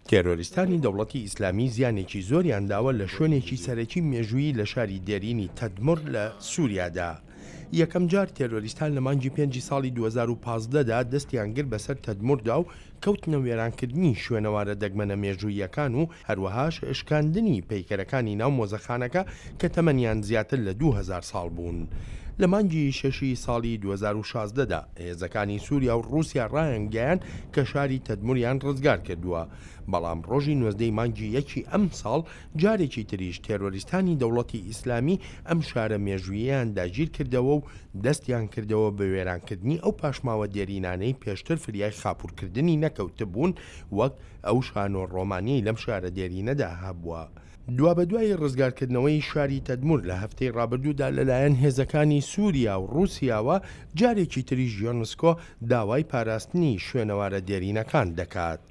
تێرۆریستانی دەوڵەتی ئیسلامی زیانێکی زۆریان داوە لە شوێنێکی سەرەکی مێژوویی لە شاری دێرینی تەدمر لە سووریادا. یەکەمجار تێرۆریستان لە مانگی پێنجی ساڵی 2015 دا دەستیان گرت بەسەر تەدمردا و کەوتنە وێرانکردنی شوێنەوارە دەگمەنە مێژووییەکان و هەروەهاش شکاندنی پەیکەرەکانی ناو مۆزەخانەکە کە تەمەنیان زیاتر لە 2000 ساڵ بوون. لە مانگی شەشی ساڵی 2016 دا هێزەکانی سووریا و ڕووسیا ڕایانگەیاند کە شاری تەدموریان ڕزگار کردووە، بەڵام ڕۆژی 19 ی مانگی یەکی ئەمساڵ جارێکی تریش تێرۆریستانی دەوڵەتی ئیسلامی ئەم شارە مێژووییەیان داگیر کردەوە و دەستیان کردەوە بە وێرانکردنی ئەو پاشماوە دێرینانەی پێشتر فریای خاپوورکردنی نەکەوتبوون وەک ئەو شانۆ ڕۆمانیەی لەم شارە دێرینەدا هەبووە. دوابەدوای ڕزگارکردنەوەی شاری تەدمور لە هەفتەی ڕابردوودا لەلایەن هێزەکانی سووریا و ڕووسیاوە، جارێکی تریش یۆنسکۆ داوای پاراستنی شوێنەوارە دێرینەکان دەکات.